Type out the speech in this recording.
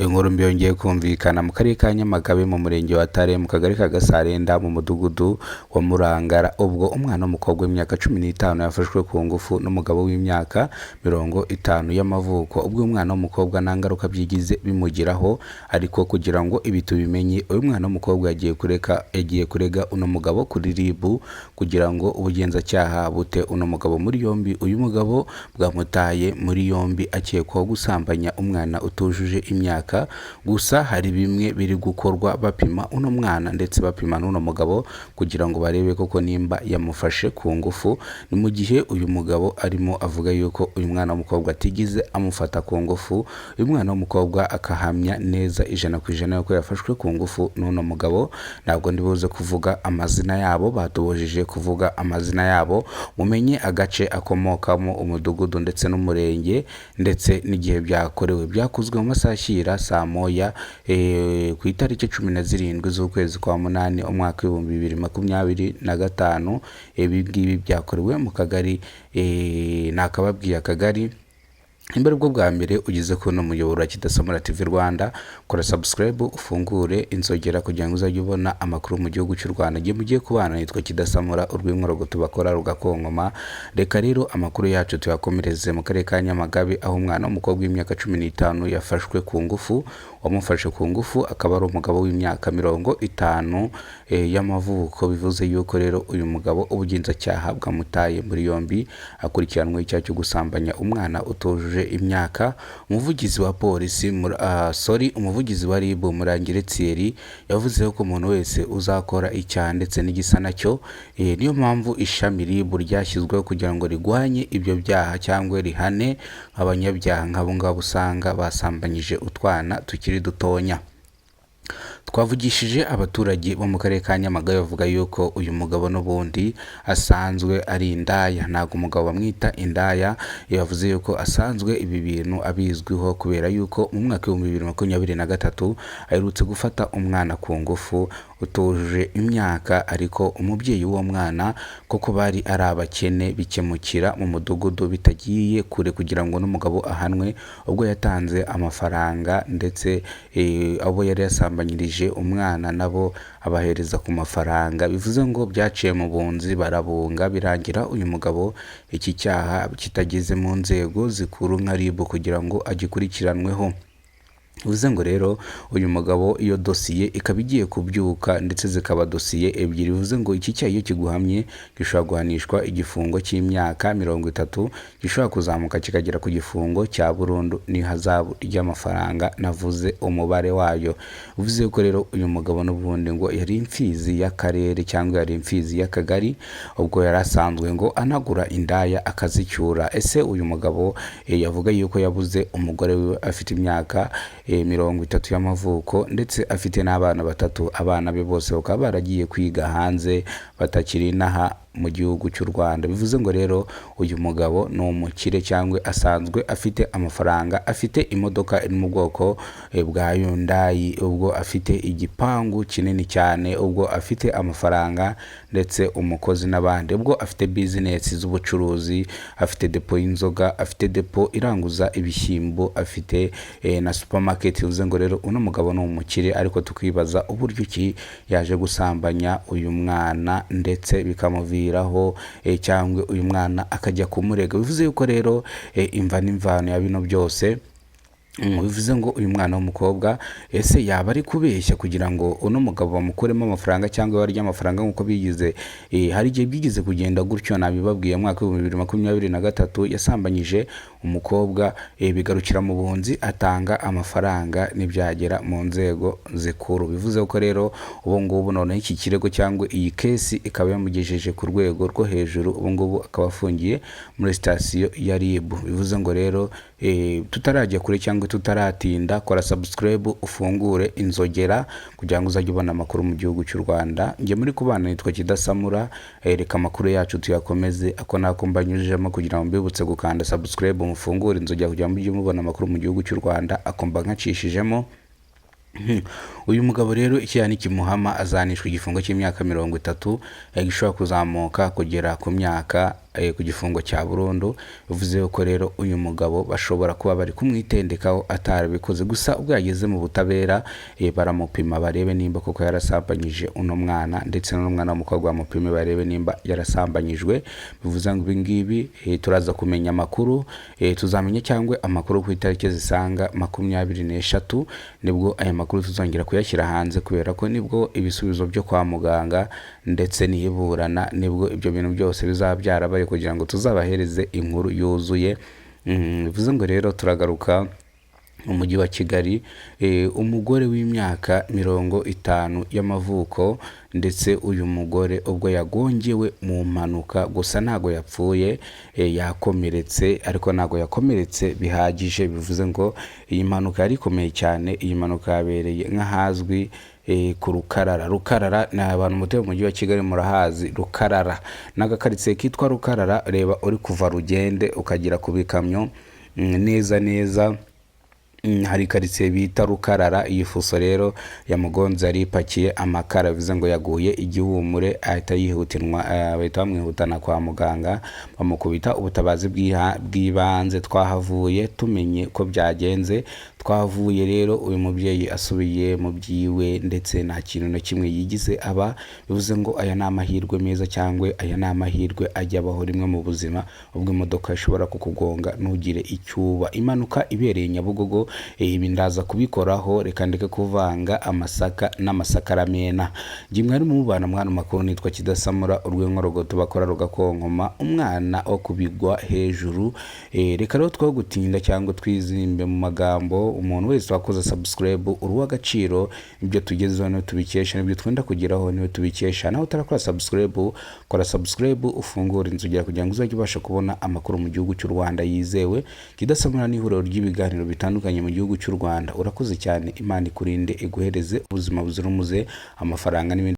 Inkuru mbi yongeye kumvikana mu karere ka Nyamagabe mu murenge wa Tare mu kagari ka Gasarenda mu mudugudu wa Murangara, ubwo umwana w'umukobwa w'imyaka 15 yafashwe ku ngufu n'umugabo w'imyaka 50 y'amavuko. Ubwo uyu mwana w'umukobwa nta ngaruka byigize bimugiraho, ariko kugira ngo ibi tubimenye, uyu mwana w'umukobwa yagiye kurega uno mugabo kuri RIB kugira ngo ubugenzacyaha bute uno mugabo muri yombi. Uyu mugabo bwamutaye muri yombi akekwaho gusambanya umwana utujuje imyaka. Gusa hari bimwe biri gukorwa bapima uno mwana ndetse bapima n'uno mugabo kugira ngo barebe koko nimba yamufashe ku ngufu. Ni mu gihe uyu mugabo arimo avuga yuko uyu mwana w'umukobwa atigeze amufata ku ngufu, uyu mwana w'umukobwa akahamya neza 100% yuko yafashwe ku ngufu n'uno mugabo. Ntabwo ndibuze kuvuga amazina yabo, batubujije kuvuga amazina yabo. Mumenye agace akomokamo, umudugudu ndetse n'umurenge ndetse n'igihe byakorewe. Byakozwe mu masaha ashyira saa moya ku itariki 17 z'ukwezi kwa munani umwaka w'2025. Ibi ngibi byakorewe mu kagari, nakababwiye akagari. Nimba aribwo bwa mbere ugeze kuri uno muyoboro wa Kidasamura TV Rwanda, kora subscribe ufungure inzogera kugira ngo uzajye ubona amakuru mu gihugu cy'u Rwanda. Igihe mugiye kubana nitwa Kidasamura, urw'inkorogoto bakora rugakonkoma. Reka rero amakuru yacu tuyakomereze mu karere ka Nyamagabe, aho umwana w'umukobwa w'imyaka 15 yafashwe ku ngufu. Uwamufashe ku ngufu akaba ari umugabo w'imyaka 50 y'amavuko. Bivuze yuko rero uyu mugabo ubugenzacyaha bwamutaye muri yombi akurikiranweho icyaha cyo gusambanya umwana utujuje imyaka. Umuvugizi wa polisi, sorry, umuvugizi wa RIB Murangire Thierry yavuze ko umuntu wese uzakora icyaha ndetse n'igisa nacyo, niyo mpamvu ishami RIB ryashyizweho kugira ngo rigwanye ibyo byaha cyangwa rihane abanyabyaha nk'abo ngabo usanga basambanyije utwana tukiri dutonya. Twavugishije abaturage bo mu karere ka Nyamagabe bavuga yuko uyu mugabo n'ubundi asanzwe ari indaya. Ntabwo umugabo bamwita indaya, yavuze yuko asanzwe ibi bintu abizwiho kubera yuko mu mwaka w'2023 aherutse gufata umwana ku ngufu utujuje imyaka, ariko umubyeyi w'uwo mwana koko bari ari abakene bikemukira mu mudugudu bitagiye kure kugira ngo n'umugabo ahanwe, ubwo yatanze amafaranga ndetse abo yari yasambanyirije umwana nabo abahereza ku mafaranga. Bivuze ngo byaciye mu bunzi barabunga, birangira uyu mugabo iki cyaha kitageze mu nzego zikuru nka RIB kugira ngo agikurikiranweho. Bivuze ngo rero uyu mugabo iyo dosiye ikaba igiye kubyuka ndetse zikaba dosiye ebyiri. Bivuze ngo iki cyaha iyo kiguhamye gishobora guhanishwa igifungo cy'imyaka 30, gishobora kuzamuka kikagera ku gifungo cya burundu n'ihazabu ry'amafaranga navuze umubare wayo. Bivuze ko rero uyu mugabo n'ubundi ngo yari imfizi y'akarere cyangwa yari imfizi y'akagari, ubwo yari asanzwe ngo anagura indaya akazicyura. Ese uyu mugabo yavuga yuko yabuze umugore we afite imyaka 30 y'amavuko ndetse afite n'abana batatu, abana be bose bakaba baragiye kwiga hanze batakiri inaha mu gihugu cy'u Rwanda. Bivuze ngo rero uyu mugabo ni umukire cyangwa asanzwe afite amafaranga, afite imodoka iri mu bwoko bwa Hyundai, ubwo afite igipangu kinini cyane, ubwo afite amafaranga ndetse umukozi n'abandi, ubwo afite bizinesi z'ubucuruzi, afite depo y'inzoga, afite depo iranguza ibishyimbo, afite na supermarket. Bivuze ngo rero uno mugabo ni umukire, ariko tukibaza uburyo ki yaje gusambanya uyu mwana ndetse bikamuviraho cyangwa uyu mwana akajya kumurega. Bivuze yuko rero imva n'imvano ya bino byose, bivuze ngo uyu mwana w'umukobwa ese yaba ari kubeshya kugira ngo uno mugabo bamukuremo amafaranga cyangwa barye amafaranga nk'uko bigize. Hari igihe byigeze kugenda gutyo, nabibabwiye mu mwaka w'2023 yasambanyije umukobwa, bigarukira mu bunzi atanga amafaranga ntibyagera mu nzego zikuru. Bivuze ko rero ubu ngubu noneho iki kirego cyangwa iyi kesi ikaba yamugejeje ku rwego rwo hejuru, ubu ngubu akaba afungiye muri sitasiyo ya RIB. Bivuze ngo rero tutarajya kure cyangwa tutaratinda, kora subscribe ufungure inzogera kugira ngo uzajye ubona amakuru mu gihugu cy'u Rwanda. Njye muri kubana nitwa Kidasamura, reka amakuru yacu tuyakomeze ako nako mbanyujijemo kugira ngo mbibutse gukanda subscribe mufungure inzogera kugira ngo mujye mubona amakuru mu gihugu cy'u Rwanda, akomba nkacishijemo. Uyu mugabo rero icyaha nikimuhama azanishwa igifungo cy'imyaka 30, gishobora kuzamuka kugera ku myaka ku gifungo cya burundu. Bivuze ko rero uyu mugabo bashobora kuba bari kumwitendekaho atarabikoze. Gusa ubwo yageze mu butabera, baramupima barebe nimba koko yarasambanyije uno mwana, ndetse n'umwana w'umukobwa bamupime barebe nimba yarasambanyijwe. Bivuze ngo ibi ngibi turaza kumenya amakuru, tuzamenya cyangwa amakuru ku itariki zisaga 23, nibwo aya makuru tuzongera kuyashyira hanze, kubera ko nibwo ibisubizo byo kwa muganga ndetse n'iburana, nibwo ibyo bintu byose bizaba byarabaye, kugira ngo tuzabahereze inkuru yuzuye. Bivuze ngo rero turagaruka mu mujyi wa Kigali. Umugore w'imyaka 50 y'amavuko, ndetse uyu mugore ubwo yagongewe mu mpanuka, gusa ntago yapfuye, yakomeretse ariko ntago yakomeretse bihagije. Bivuze ngo iyi mpanuka yari ikomeye cyane. Iyi mpanuka yabereye nk'ahazwi ku Rukarara. Rukarara ni abantu mutuye mu mujyi wa Kigali murahazi. Rukarara ni agakaritsiye kitwa Rukarara. Reba uri kuva Rugende ukagera ku bikamyo, neza neza, hari karitsiye bita Rukarara. Iyi fuso rero yamugonze yari ipakiye amakara. Bivuze ngo yaguye igihumure, ahita yihutirwa, bahita bamwihutana kwa muganga, bamukubita ubutabazi bw'ibanze. Twahavuye tumenye ko byagenze. Twavuye rero uyu mubyeyi asubiye mu byiwe, ndetse nta kintu na kimwe yigize aba. Bivuze ngo aya ni amahirwe meza, cyangwa aya ni amahirwe ajya abaho rimwe mu buzima, ubwo imodoka ishobora kukugonga ntugire icyo uba. Impanuka ibereye Nyabugogo. Ibi ndaza kubikoraho, reka ndeke kuvanga amasaka n'amasakaramena. Njye mwari mubana mwana makuru nitwa Kidasamura urw'inkorogoto bakora rugakonkoma, umwana wo kubigwa hejuru. Reka rero two gutinda cyangwa twizimbe mu magambo. Umuntu wese wakoze subscribe, uri uw'agaciro. Ibyo tugezeho niwe tubikesha, n'ibyo twenda kugeraho niwe tubikesha. Nawe utarakora subscribe, kora subscribe, ufungure inzogera kugira ngo uzajye ubasha kubona amakuru mu gihugu cy'u Rwanda yizewe. Kidasamura ni ihuriro ry'ibiganiro bitandukanye mu gihugu cy'u Rwanda. Urakoze cyane, Imana ikurinde, iguhereze ubuzima buzira umuze, amafaranga n'ibindi.